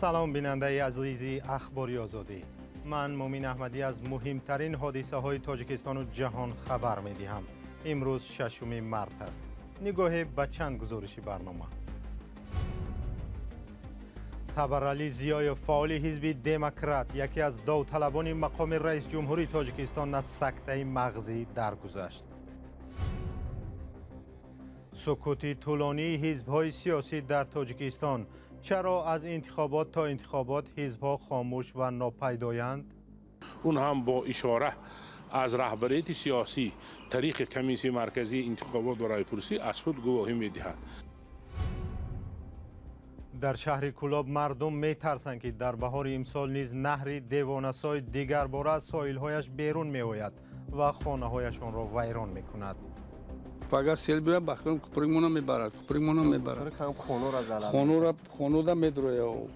Салом, бинандаи азизи Ахбори Озодӣ. Ман Мумин Аҳмадӣ аз муҳимтарин ҳодисаҳои Тоҷикистону ҷаҳон хабар медиҳам. Имрӯз 6 март аст. Нигоҳе ба чанд гузориши барнома. Табаралӣ Зиёев, фаъоли ҳизби Демократ, яке аз довталабони мақоми раис ҷумҳурии Тоҷикистон аз сактаи мағзӣ даргузашт. Сукути тӯлонии ҳизбҳои сиёсӣ дар Тоҷикистон. Чаро аз интихобот то интихобот ҳизбҳо хомӯш ва нопайдоянд? Он ҳам бо ишора аз раҳбарияти сиёсӣ тариқи комиссияи марказии интихобот ва райпурсӣ аз худ гувоҳӣ медиҳад. Дар шаҳри Кӯлоб мардум метарсанд, ки дар баҳори имсол низ наҳри Девонасой дигарбора аз соҳилҳояш берун меояд ва хонаҳояшонро вайрон мекунад. Агар сел биёяд, бахром куприкмона мебарад, куприкмона мебарад. Хонура, хонуда медрояд.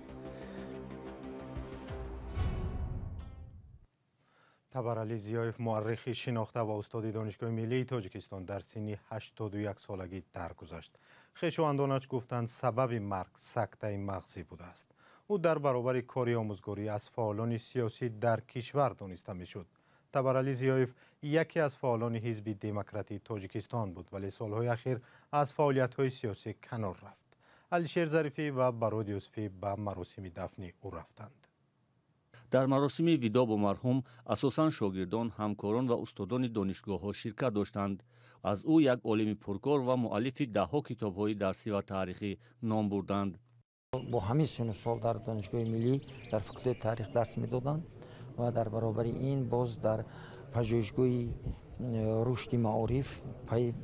Табаралӣ Зиёев, муаррихи шинохта ва устоди Донишгоҳи миллии Тоҷикистон, дар синни 81 солагӣ даргузашт. Хешовандонаш гуфтанд, сабаби марг сактаи мағзӣ будааст. Ӯ дар баробари кори омӯзгорӣ аз фаъолони сиёсӣ дар кишвар дониста мешуд. Табаралӣ Зиёев яке аз фаъолони ҳизби Демократии Тоҷикистон буд, вале солҳои ахир аз фаъолиятҳои сиёсӣ канор рафт. Алишер Зарифӣ ва Барод Юсуфӣ ба маросими дафни ӯ рафтанд. Дар маросими видо бо марҳум асосан шогирдон, ҳамкорон ва устодони донишгоҳҳо ширкат доштанд. Аз ӯ як олими пуркор ва муаллифи даҳҳо китобҳои дарсӣ ва таърихӣ ном бурданд. Бо ҳамин сину сол дар Донишгоҳи миллӣ дар факултети таърих дарс медоданд ва дар баробари ин боз дар пажӯҳишгоҳи рушди маориф пайи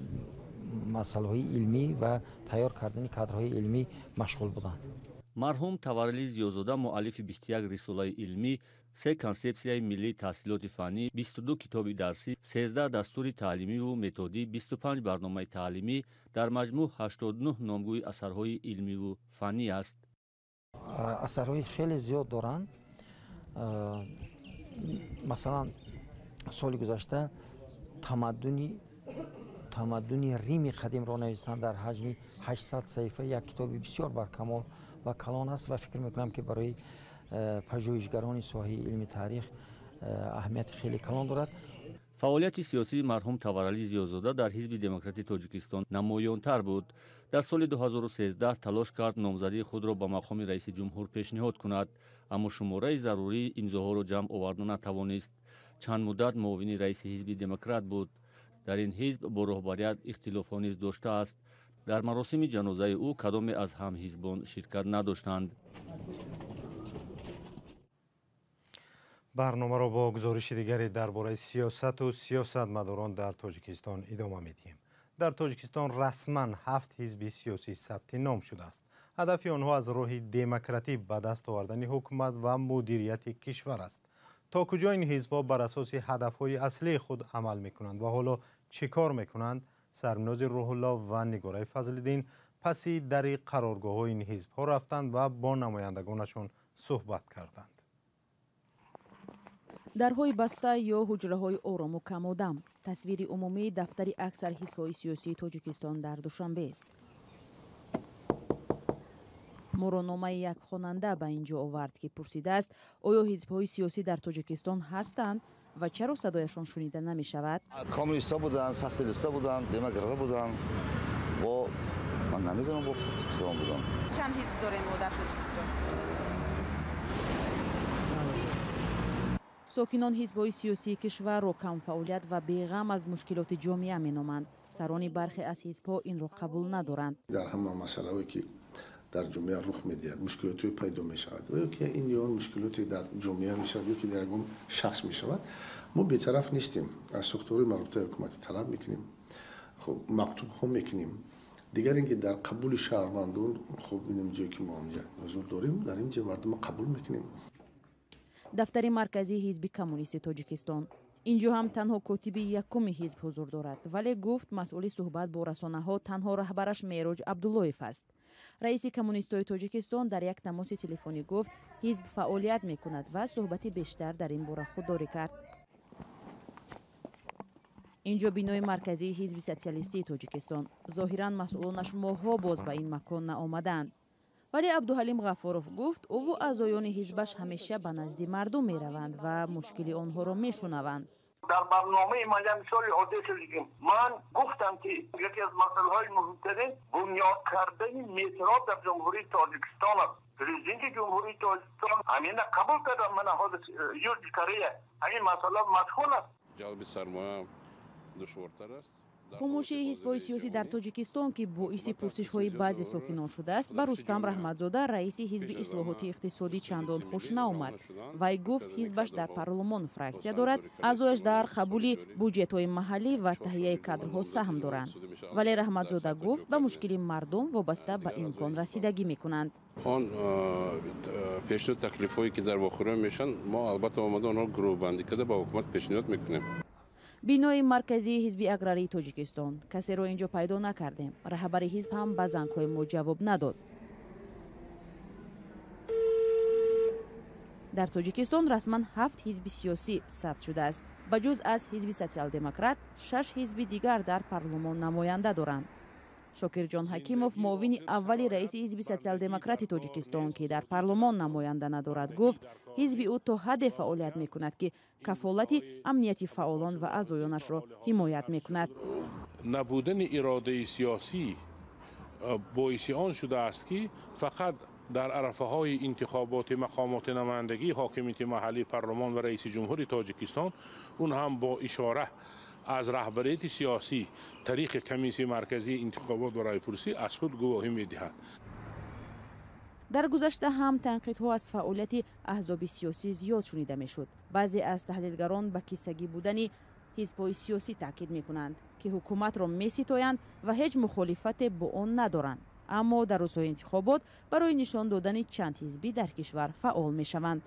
масъалаҳои илмӣ ва тайёр кардани кадрҳои илмӣ машғул буданд. Марҳум Таваралӣ Зиёзода муаллифи 21 рисолаи илмӣ, 3 консепсияи миллии таҳсилоти фаннӣ, 22 китоби дарсӣ, 13 дастури таълимиву методӣ, 25 барномаи таълимӣ, дар маҷмӯъ 89 номгӯи асарҳои илмиву фаннӣ аст. Асарҳои хеле зиёд доранд. Масалан, соли гузашта тамаддуни Рими қадимро нависанд дар ҳаҷми 800 саҳифа, як китоби бисёр баркамол ва калон аст ва фикр мекунам, ки барои пажӯҳишгарони соҳаи илми таърих аҳамияти хеле калон дорад. Фаъолияти сиёсии марҳум Таваралӣ Зиёзода дар ҳизби Демократии Тоҷикистон намоёнтар буд. Дар соли 2013 талош кард номзадии худро ба мақоми раиси ҷумҳур пешниҳод кунад, аммо шумораи зарурии имзоҳоро ҷамъ оварда натавонист. Чанд муддат муовини раиси ҳизби Демократ буд. Дар ин ҳизб бо роҳбарият ихтилофҳо низ доштааст. Дар маросими ҷанозаи ӯ кадоме аз ҳамҳизбон ширкат надоштанд. Барномаро бо гузориши дигаре дар бораи сиёсату сиёсатмадорон дар Тоҷикистон идома медиҳем. Дар Тоҷикистон расман 7 ҳизби сиёсӣ сабти ном шудааст. Ҳадафи онҳо аз роҳи демократӣ ба даст овардани ҳукумат ва мудирияти кишвар аст. То куҷо ин ҳизбҳо бар асоси ҳадафҳои аслии худ амал мекунанд ва ҳоло чӣ кор мекунанд? Сарнози Рӯҳулло ва Нигораи Фазлиддин паси дари қароргоҳҳои ин ҳизбҳо рафтанд ва бо намояндагонашон суҳбат карданд. Дарҳои баста ё ҳуҷраҳои орому камодам тасвири умумии дафтари аксар ҳизбҳои сиёсии Тоҷикистон дар Душанбест. Моро номаи як хонанда ба ин ҷо овард, ки пурсидааст, оё ҳизбҳои сиёсӣ дар Тоҷикистон ҳастанд ва чаро садояшон шунида намешавад? Коммунистҳо буданд, социалистҳо буданд, демократҳо буданд. Бо ман намедонам, бо кисон буданд. Чанд ҳизб дорем мо дар Тоҷикистон? Сокинон ҳизбҳои сиёсии кишварро камфаъолият ва беғам аз мушкилоти ҷомеа меноманд. Сарони бархе аз ҳизбҳо инро қабул надоранд. Дар ҳама масъалаҳое ки дар ҷомеа рух медиҳад, мушкилотҳое пайдо мешавад, ё ки ин ё он мушкилоте дар ҷомеа мешавад, ё ки дар ягон шахс мешавад, мо бетараф нестем. Аз сохторҳои марбутаи ҳукуматӣ талаб мекунем, хуб мактубҳо мекунем. Дигар ин ки дар қабули шаҳрвандон, хуб инем ҷое ки мо ҳамҷа ҳузур дорем, дар ин ҷо мардумро қабул мекунем. Дафтари марказии ҳизби коммунисти Тоҷикистон. Инҷо ҳам танҳо котиби якуми ҳизб ҳузур дорад, вале гуфт масъули суҳбат бо расонаҳо танҳо раҳбараш Мероҷ Абдуллоев аст. Раиси коммунистои Тоҷикистон дар як тамоси телефонӣ гуфт, ҳизб фаъолият мекунад ва суҳбати бештар дар ин бора худдорӣ кард. Инҷо бинои марказии ҳизби социалистии Тоҷикистон. Зоҳиран масъулонаш моҳҳо боз ба ин макон наомадаанд. Вале Абдуҳалим Ғафуров гуфт, ӯву аъзоёни ҳизбаш ҳамеша ба назди мардум мераванд ва мушкили онҳоро мешунаванд. Дар барномаи ман мисоли оддӣ шудем. Ман гуфтам, ки яке аз масъалаҳои муҳимтарин бунёд кардани метро дар Ҷумҳурии Тоҷикистон аст. Президенти Ҷумҳурии Тоҷикистон ҳамина қабул кардам. Мана ҳозир Южный Корея ҳамин масъала машғул аст. Ҷалби сармоя душвортар аст. Хомӯшии ҳизбҳои сиёсӣ дар Тоҷикистон, ки боиси пурсишҳои баъзе сокинон шудааст, ба Рустам Раҳматзода, раиси ҳизби ислоҳоти иқтисодӣ, чандон хуш наомад. Вай гуфт, ҳизбаш дар парлумон фраксия дорад, аъзояш дар қабули буҷетҳои маҳаллӣ ва таҳияи кадрҳо саҳм доранд. Вале Раҳматзода гуфт, ба мушкили мардум вобаста ба имкон расидагӣ мекунанд. Он пешниҳод таклифҳое, ки дар вохӯриҳо мешаванд, мо албатта омада онҳо гурӯҳбандӣ карда ба ҳукумат пешниҳод мекунем. Бинои марказии ҳизби аграрии Тоҷикистон. Касеро инҷо пайдо накардем. Раҳбари ҳизб ҳам ба зангҳои мо ҷавоб надод. Дар Тоҷикистон расман 7 ҳизби сиёсӣ сабт шудааст. Ба ҷуз аз ҳизби социал-демократ, 6 ҳизби дигар дар парлумон намоянда доранд. Шокирҷон Ҳакимов, муовини аввали раиси ҳизби социал-демократи Тоҷикистон, ки дар парлумон намоянда надорад, гуфт, ҳизби ӯ то ҳадде фаъолият мекунад, ки кафолати амнияти фаъолон ва аъзоёнашро ҳимоят мекунад. Набудани иродаи сиёсӣ боиси он шудааст, ки фақат дар арафаҳои интихоботи мақомоти намояндагӣ, ҳокимияти маҳаллӣ, парлумон ва раиси ҷумҳури Тоҷикистон, он ҳам бо ишора аз раҳбарияти сиёсӣ тариқи комиссияи марказии интихобот ва райпурсӣ аз худ гувоҳӣ медиҳад. Дар гузашта ҳам танқидҳо аз фаъолияти аҳзоби сиёсӣ зиёд шунида мешуд. Баъзе аз таҳлилгарон ба кисагӣ будани ҳизбҳои сиёсӣ таъкид мекунанд, ки ҳукуматро меситоянд ва ҳеҷ мухолифате бо он надоранд, аммо дар рӯзҳои интихобот барои нишон додани чанд ҳизбӣ дар кишвар фаъол мешаванд.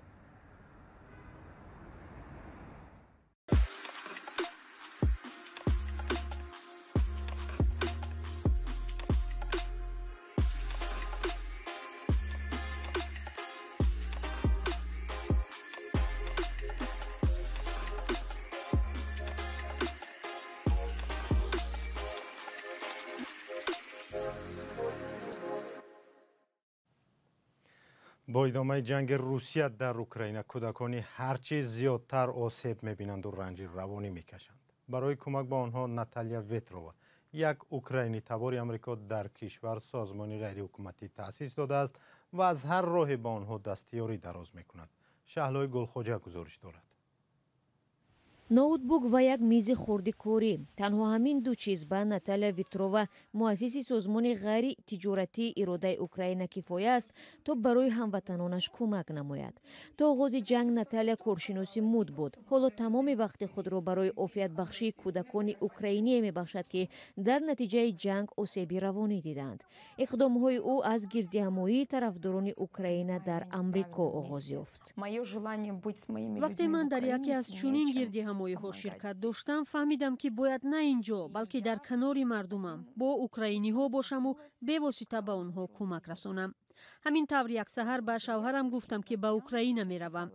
Бо идомаи ҷанги Русия дар Украина кӯдакони ҳарчи зиёдтар осеб мебинанду ранҷи равонӣ мекашанд. Барои кӯмак ба онҳо Наталия Ветрова, як украинӣ табори Амрико, дар кишвар созмони ғайриҳукуматӣ таъсис додааст ва аз ҳар роҳе ба онҳо дастёрӣ дароз мекунад. Шаҳлои Гулхоҷа гузориш дорад. Ноутбук ва як мизи хурди корӣ. Танҳо ҳамин ду чиз ба Наталия Ветрова, муассиси созмони ғайритиҷоратии иродаи Украина, кифоя аст, то барои ҳамватанонаш кӯмак намояд. То оғози ҷанг Наталия коршиноси муд буд. Ҳоло тамоми вақти худро барои офиятбахшии кӯдакони украиние мебахшад, ки дар натиҷаи ҷанг осеби равонӣ диданд. Иқдомҳои ӯ аз гирдиҳамоии тарафдорони Украина дар Амрико оғоз ёфт. Вақте ман дар яке аз чунин гирдиҳамоиҳо ширкат доштам, фаҳмидам, ки бояд на ин ҷо, балки дар канори мардумам бо украиниҳо бошаму бевосита ба онҳо кӯмак расонам. Ҳамин тавр як саҳар ба шавҳарам гуфтам, ки ба Украина меравам.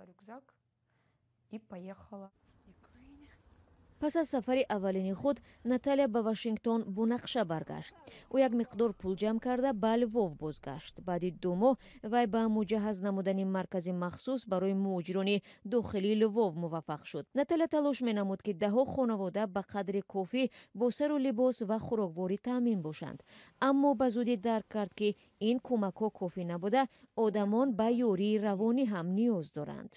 Пас аз сафари аввалини худ Наталия ба Вашингтон бо нақша баргашт. Ӯ як миқдор пул ҷамъ карда ба Лвов бозгашт. Баъди 2 моҳ вай ба муҷаҳҳаз намудани маркази махсус барои муҳоҷирони дохилии Лвов муваффақ шуд. Наталия талош менамуд, ки даҳҳо хонавода ба қадри кофӣ бо сару либос ва хӯрокворӣ таъмин бошанд. Аммо ба зудӣ дарк кард, ки ин кӯмакҳо кофӣ набуда, одамон ба ёрии равонӣ ҳам ниёз доранд.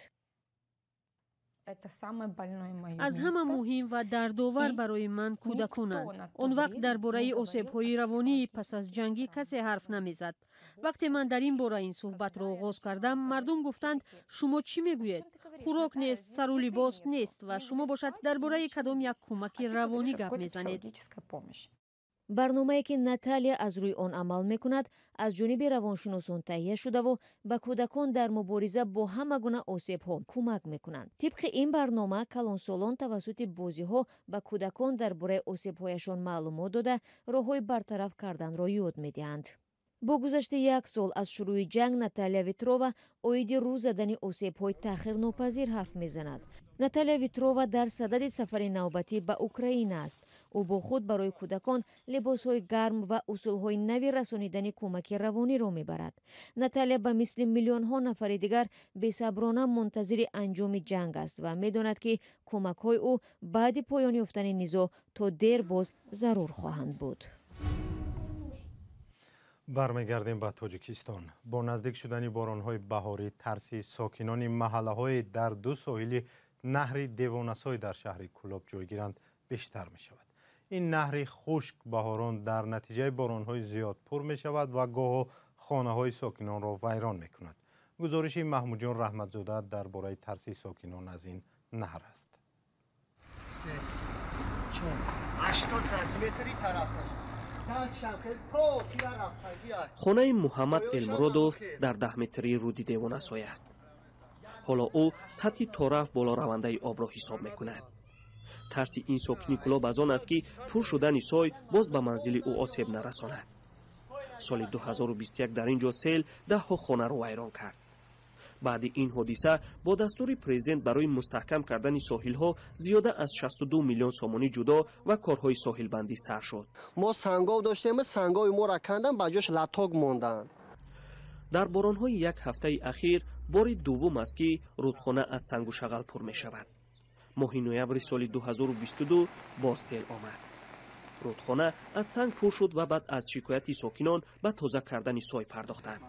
Аз ҳама муҳим ва дардовар барои ман кӯдаконанд. Он вақт дар бораи осебҳои равонии пас аз ҷангӣ касе ҳарф намезад. Вақте ман дар ин бора ин суҳбатро оғоз кардам, мардум гуфтанд, шумо чӣ мегӯед? Хӯрок нест, сару либос нест ва шумо бошад дар бораи кадом як кӯмаки равонӣ гап мезанед. Барномае, ки Наталия аз рӯи он амал мекунад, аз ҷониби равоншиносон таҳия шудаву ба кӯдакон дар мубориза бо ҳама гуна осебҳо кӯмак мекунанд. Тибқи ин барнома калонсолон тавассути бозиҳо ба кӯдакон дар бораи осебҳояшон маълумот дода, роҳҳои бартараф карданро ёд медиҳанд. Бо гузашти як сол аз шурӯи ҷанг Наталия Ветрова оиди рӯ задани осебҳои таъхирнопазир ҳарф мезанад. Наталия Витрова дар садади сафари навбатӣ ба Украина аст. Ӯ бо худ барои кӯдакон либосҳои гарм ва усулҳои нави расонидани кӯмаки равониро мебарад. Наталия ба мисли миллионҳо нафари дигар бесаброна мунтазири анҷоми ҷанг аст ва медонад, ки кӯмакҳои ӯ баъди поён ёфтани низоъ то дер боз зарур хоҳанд буд. Бармегардем ба Тоҷикистон. Бо наздик шудани боронҳои баҳорӣ, тарси сокинони маҳаллаҳое дар ду соҳили наҳри Девонасой дар шаҳри Кӯлоб ҷойгиранд бештар мешавад. Ин наҳри хушк баҳорон дар натиҷаи боронҳои зиёд пур мешавад ва гоҳо хонаҳои сокинонро вайрон мекунад. Гузориши Маҳмудҷон Раҳматзода дар бораи тарси сокинон аз ин наҳр аст. Хонаи Муҳаммад Элмуродов дар 10 метрии рӯди Девонасой аст. Ҳоло ӯ сатҳи тораф болоравандаи обро ҳисоб мекунад. Тарси ин сокини Кӯлоб аз он аст, ки пур шудани сой боз ба манзили ӯ осеб нарасонад. Соли 2021 дар ин ҷо сел даҳҳо хонаро вайрон кард. Баъди ин ҳодиса бо дастури президент барои мустаҳкам кардани соҳилҳо зиёда аз 62 миллион сомонӣ ҷудо ва корҳои соҳилбандӣ сар шуд. Мо сангов доштем, сангови моро кандан, ба ҷош латок монданд. Дар боронҳои як ҳафтаи ахир бори дуввум аст, ки рудхона аз сангу шағал пур мешавад. Моҳи ноябри соли 2022 боз сел омад, рудхона аз санг пур шуд ва баъд аз шикояти сокинон ба тоза кардани сой пардохтанд.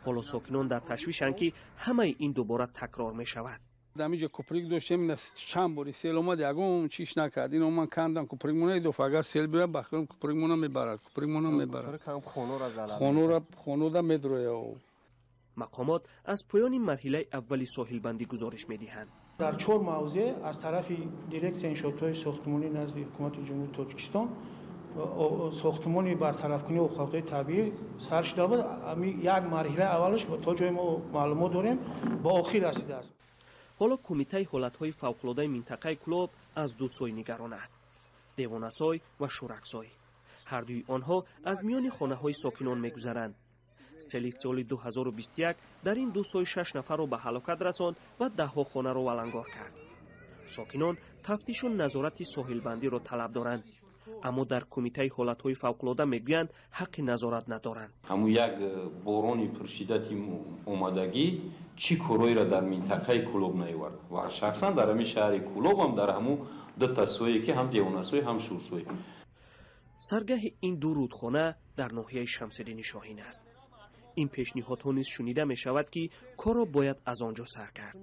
Ҳоло сокинон дар ташвишанд, ки ҳамаи ин дубора такрор мешавад. Дар ҷо куприк доштем, чанд бори сел омад, ягон чиш накард. Ино ман кандам куприкмона идоф, агар сел биёяд, ба хиёлам куприкмона мебарад, куприкмона мебарад, хонода медроя. Мақомот аз поёни марҳилаи аввали соҳилбандӣ гузориш медиҳанд. Дар чор мавзеъ аз тарафи дирексияи иншоотҳои сохтмонӣ назди Ҳукумати Ҷумҳурии Тоҷикистон сохтмони бартарафкунии оқибатҳои табиӣ сар шуда буд. Як марҳилаи аввалаш, то ҷое мо маълумот дорем, ба охир расидааст. Ҳоло Кумитаи ҳолатҳои фавқулодаи минтақаи Кӯлоб аз ду сой нигарон аст: Девонасой ва Шӯраксой. Ҳардуи онҳо аз миёни хонаҳои сокинон мегузаранд. Сели соли 2021 дар ин ду сой шаш нафарро ба ҳалокат расонд ва даҳҳо хонаро валангор кард. Сокинон тафтишу назорати соҳилбандиро талаб доранд, аммо дар Кумитаи ҳолатҳои фавқулода мегӯянд, ҳаққи назорат надоранд. Ҳамун як борони пуршиддати омадагӣ чӣ корҳоеро дар минтақаи Кӯлоб наёвард ва шахсан дар ҳамин шаҳри Кӯлобам, дар ҳамун дута сое, ки ҳам Девонасой, ҳам Шӯрсой. Саргаҳи ин ду рудхона дар ноҳияи Шамсиддини Шоҳин аст. Ин пешниҳодҳо низ шунида мешавад, ки корро бояд аз он ҷо сар кард,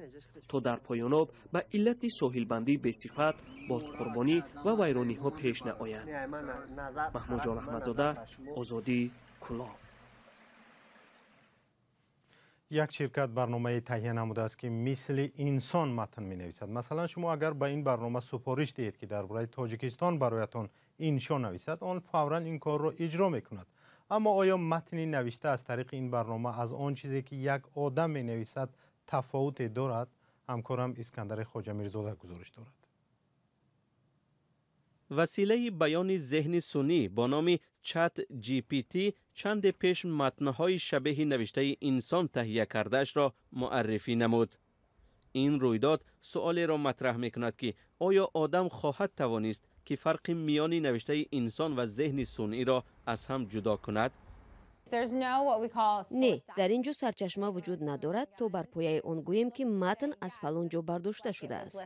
то дар поёноб ба иллати соҳилбандии бесифат боз қурбонӣ ва вайрониҳо пеш наоянд. Маҳмудҷон Аҳмадзода, Озодӣ, Кӯлоб. Як ширкат барномае таҳия намудааст, ки мисли инсон матн менависад. Масалан, шумо агар ба ин барнома супориш диҳед, ки дар бораи Тоҷикистон бароятон иншо нависад, он фавран ин корро иҷро мекунад. Аммо оё матни навишта аз тариқи ин барнома аз он чизе, ки як одам менависад, тафовуте дорад? Ҳамкорам Искандари Хоҷамирзода гузориш дорад. Василаи баёни зеҳни сунъӣ бо номи Чат GPT чанде пеш матнҳои шабеҳи навиштаи инсон таҳия кардаашро муаррифӣ намуд. Ин рӯйдод суолеро матраҳ мекунад, ки оё одам хоҳад тавонист, ки фарқи миёни навиштаи инсон ва зеҳни сунъиро аз ҳам ҷудо кунад? Не, дар ин ҷо сарчашма вуҷуд надорад, то бар пояи он гӯем, ки матн аз фалон ҷо бардошта шудааст.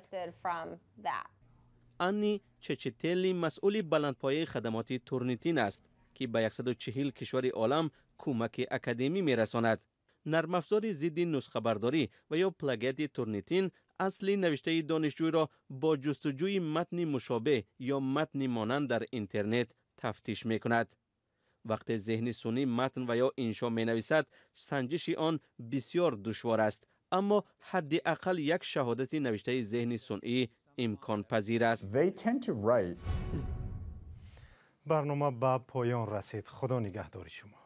Анни Чечителли масъули баландпояи хадамоти Турнитин аст, ки ба 140 кишвари олам кӯмаки академӣ мерасонад. Нармафзори зидди нусхабардорӣ ва ё плагиати Турнитин асли навиштаи донишҷӯйро бо ҷустуҷӯи матни мушобеҳ ё матни монанд дар интернет тафтиш мекунад. Вақте зеҳни сунъӣ матн ва ё иншо менависад, санҷиши он бисёр душвор аст, аммо ҳадди ақал як шаҳодати навиштаи зеҳни сунъӣ имконпазир аст. Барнома ба поён расид. Худо нигаҳдори шумо.